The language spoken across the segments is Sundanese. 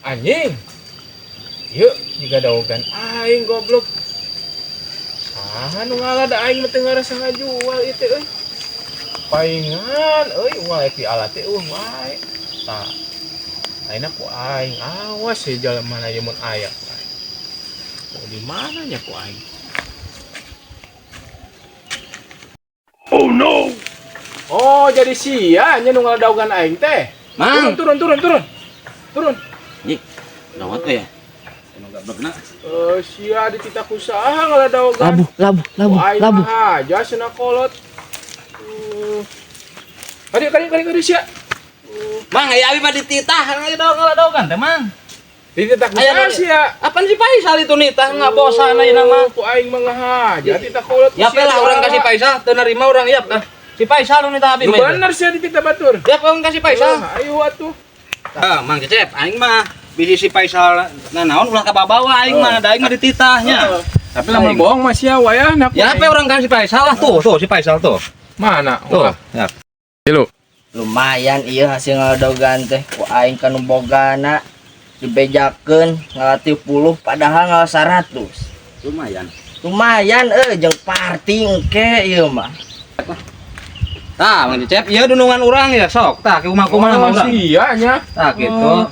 Anjing. Yuk, jiga daogan aing, goblok. Saha nu ngala da aing mah teu ngarasa ngajual ieu teh euy. Paingan euy, uang rek diala teh euweuh wae. Tah. Ayeuna ku aing awas ya jalan mana ieu mun aya ku aing. Oh, di mana nya ku aing? Oh no. Oh, jadi sia nya nu ngala aing teh. Mang. Turun, turun, turun, turun. Turun. Ih, dawat ya. Anu gablekna. Eh, sia dititah ku saha ngaladaogan? Labuh, labuh, labuh, Aing labuh. mah aja cenah kolot. Kadi, kadi, kadi, kadi sia. Mang, aya abi mah dititah ngaladogan teh, Mang. Dititah ku Aya saha nu- sia? Apaan si Faisal itu nitah ngabosan ayeuna mah. Ku aing mah ngahaja titah kolot. Ya lah urang kasih Faisal, teu narima urang iap ah. Si Faisal nu nitah abi Nu mah. bener sia dititah batur. Ya urang kasih Faisal. Eh, ayo atuh. Ah, Mang Cecep, aing mah bisi si Faisal nanaon ulah kababawa aing mah, da aing mah dititahnya. Tapi lamun bohong mah sia wayahna ku Ya aing. apa urang kasih Faisal lah tuh, tuh si Faisal tuh. Mana? Tuh. Wah. Ya. Tilu. Lumayan iya hasil ngaladogan teh ku aing kanu bogana dibejakeun ngala 30 padahal ngala 100. Lumayan. Lumayan eh jeung party engke ieu mah. Tah, Mang Cecep, ieu dunungan urang ya sok. Tah, kumaha-kumaha Oh, urang. sia nya. Tah gitu.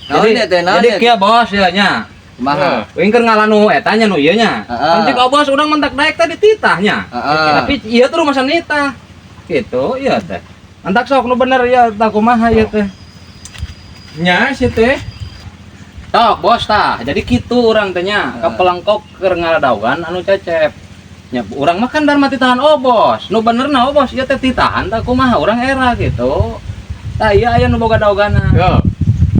Naon Jadi, ieu teh, naon jadi ieu? kieu bos ya nya. Kumaha? Wing keur ngala nu eta nya nu ieu nya. Heeh. Kan cik bos urang mentak daek teh dititahnya. Heeh. Tapi ieu tuh rumah nitah. Gitu, ieu teh. Entak sok nu bener ya tah kumaha ieu teh. Nya sia teh. Tok bos tah, jadi kitu urang teh nya, Heeh. kapelengkok keur ngaladaogan anu Cecep. Nya urang mah kan dar mati tahan obos. Nu bener na obos ieu teh titahan tah kumaha urang era gitu. Tah ieu aya nu boga daogana. Yo.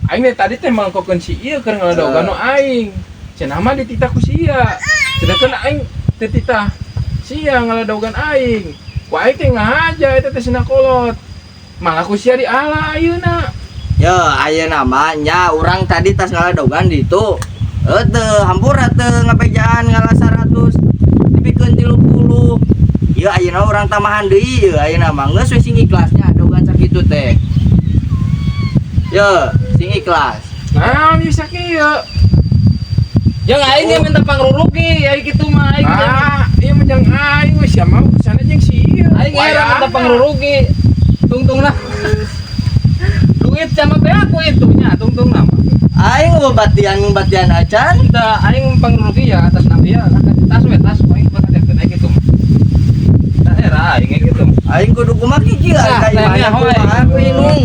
Aing teh tadi teh mangkokeun si ieu keur ngaladogan nu aing. Cenah mah dititah ku sia. Sedangkan aing teh titah sia ngaladogan aing. Ku aing teh ngahaja eta teh cenah kolot. Malah ku sia diala ayeuna. Yo, ayeuna mah nya urang tadi tas ngaladogan di itu. Eh teu hampura teu ngabejaan ngala 100 dipikeun 30. Ieu ayeuna urang tambahan deui ieu ayeuna mah geus we sing ikhlasnya dogan sakitu teh. Yo, sing ikhlas. Nah, bisa kieu. Jeung aing ge minta pangrurugi, aing kitu mah aing. Ah, ieu mah jeung aing we sia mah urusana jeung si ieu. Aing era minta pangrurugi. Tungtung lah. Duit sama be aku itu nya, tungtung nama. Aing batian batian acan. Kita aing pangrurugi ya atas nama dia lah tas we tas aing bakal aing gitu mah. Tah era aing gitu. Aing kudu kumaha kieu Nah, aing teh, kumaha hoy. aku inung.